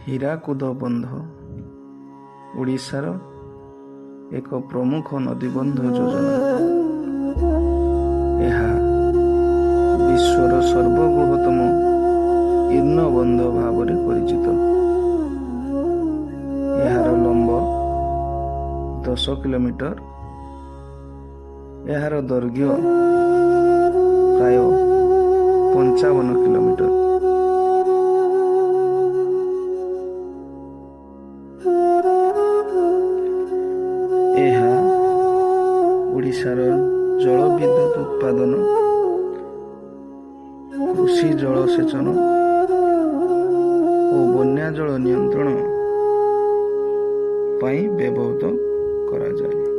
ହୀରାକୁଦ ବନ୍ଧ ଓଡ଼ିଶାର ଏକ ପ୍ରମୁଖ ନଦୀବନ୍ଧ ଯୋଜନା। ଏହା ବିଶ୍ୱର ସର୍ବବୃହତ୍ତମ ଇର୍ଣ୍ଣବନ୍ଧ ଭାବରେ ପରିଚିତ। ଏହାର ଲମ୍ବ 10 କିଲୋମିଟର। ଏହାର ଦୈର୍ଘ୍ୟ ପ୍ରାୟ 55 କିଲୋମିଟର। ଏହା ଓଡ଼ିଶାର ଜଳବିଦ୍ୟୁତ ଉତ୍ପାଦନ, କୃଷି ଜଳସେଚନ ଓ ବନ୍ୟା ଜଳ ନିୟନ୍ତ୍ରଣ ପାଇଁ ବ୍ୟବହୃତ କରାଯାଏ।